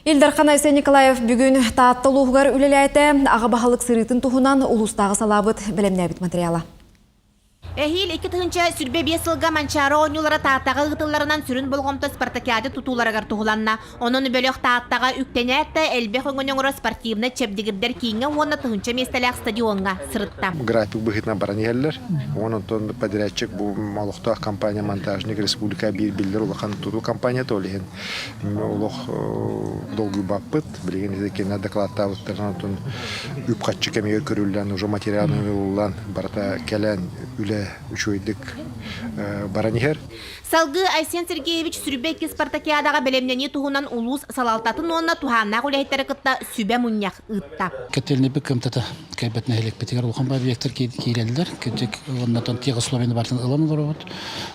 Ил Дархан Айсен Николаев бүгүн Таатта улууһугар үлэлээтэ. Аҕа баһылык сырыытын туһунан улуустааҕы салаабыт бэлэмнээбит материала. Эһиил 2025 сылга Манчаары оонньуулара Тааттаҕа ыытылларынан сүрүн болҕомто спартакиада тутууларыгар туһуланна. Онон бөлөх Тааттаҕа үктэнээт да элбэх өҥөнү оҥорор спортивнай чэбдигирдэр кииҥҥэ уонна тыһыынча миэстэлээх стадиоҥҥа сырытта. График быһыытынан баран иһэллэр. Онон подрядчик бу олохтоох компания «Монтажник» республика биир биллэр улахан тутуу компанията, ол иһин олох долгуйбаппыт. Билигин ити кинилэр дакылааттаабыттарынан отун үп-харчы кэмигэр көрүллэн, уже материалын ылыллан, барыта кэлэн үлэ үчүгэйдик баран иһэр. Салгыы Айсен Сергеевич Сүрбэ икки спартакиадаҕа бэлэмнэнии туһунан улуус салалтатын уонна туһааннаах үлэһиттэри кытта сүбэ мунньах ыытта. Котельнайбыт кыамтата кэлбэт нэһилиэкпитигэр улахан объектар киирэллэр. Кырдьык, оннотон тех условияны барытын ылан олоробут.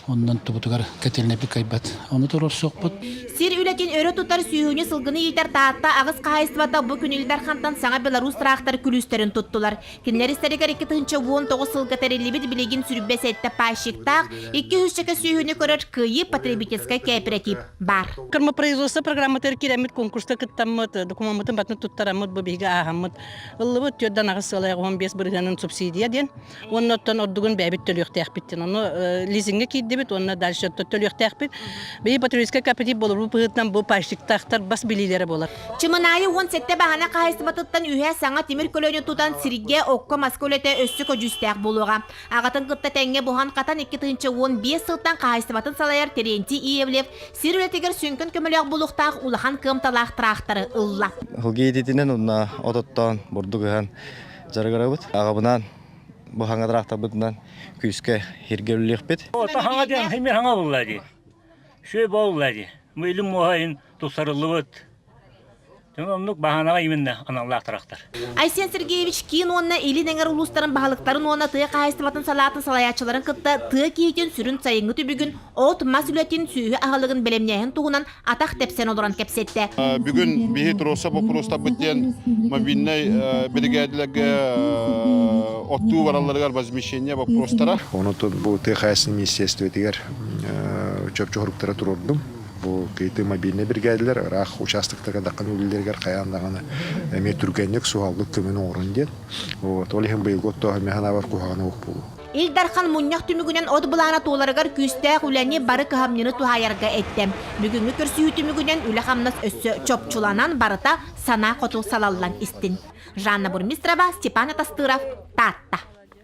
Оннон тубутугар котельнайбыт кыайбат. Ону туруорсуохпут. Сир үлэтин өрө тутар сүөһүнү сылгыны иитэр Таатта аҕыс хаһаайыстыбата бу күн Ил Дархантан саҥа Беларусь тыраахтар күлүүстэрин туттулар. Кинилэр истэригэр 2019 сылга тэриллибит билигин сүүрбэ сэттэ пайщиктаах, икки үһүсчэкэ сүөһүнү көрөр Кыайыы потребительскай кооператив баар. Кормопроизводство программатыгар киирэммит конкурска кыттаммыт, докумуоммутун батын туттараммыт, бу биһиги ааһаммыт ыллыбыт түөртэн аҕыс сыалайа 15 бырыһыанын субсидия диэн. Уонна оттон ордугун бэйэбит төлүөхтээхпит диэн. Ону лизиҥҥэ киирдибит уонна дальше төлүөхтээхпит. Биһи потребительскай кооператив болорбут быһыытынан бу пайщиктаахтар бас билиилэрэ буолар. Чымынаайы 17 баһана хаһаайыстыбатыттан үһэ саҥа тимир көлөнү тутан сиргэ, окко, маска үлэтэ өссө көдьүүстээх буолуоҕа. Аҕатын кытта тэҥҥэ буһан-хатан 2015 сылтан хаһаайыстыбатын салайар Терентий Иевлев сир үлэтигэр сүҥкэн көмөлөөх буолуохтаах улахан кыамталаах тыраахтары ылла. Сылгы иитиитинэн уонна от оттоон, бурдук ыһан дьарыгырабыт. Аҕабынаан бу хаҥа тыраахтарбытынан күүскэ сиргэ үлэлиэхпит. Хаҥа диэн химия хаҥа буолла дии. Үчүгэй буолла дии. Бу илин муоһа иһин тупсарыллыбыт. Оннук баһаанаҕа именно аналлаах трактор. Айсен Сергеевич киин уонна Илин эҥэр улуустарын баһылыктарын уонна тыа хаһаайыстыбатын салаатын салайааччыларын кытта тыа киһитин сүрүн сайыҥҥы түбүгүн, от-мас үлэтин, сүөһү аһылыгын бэлэмнээһин туһунан атах тэпсэн олорон кэпсэттэ. Бүгүн биһи туруорса боппуруостарбыт диэн мобильнай биригээдэлэргэ оттуу баралларыгар возмещение боппуруостара. Онон бу тыа хаһаайыстыбатын министиэристибэтигэр чопчу соруктары туруордум. Бу кыйты мобильнай биригээдэлэр ыраах участоктарга даххын үлэлэригэр хайаан даҕаны эмиэ түргэнник суһаллык көмөнү оҥорун диэн. Вот, ол иһин быйылгы оттооһун мин санаабар куһаҕана суох буолуо. Ил Дархан мунньах түмүгүнэн от былаана туоларыгар күүстээх үлэни бары кыһамньыны туһаайарга эттэ. Бүгүҥҥү көрсүһүү түмүгүнэн үлэ-хамнас өссө чопчуланан барыта санаа хоту салаллан истин. Жанна Бурмистрова, Степан Атастыров, Таатта.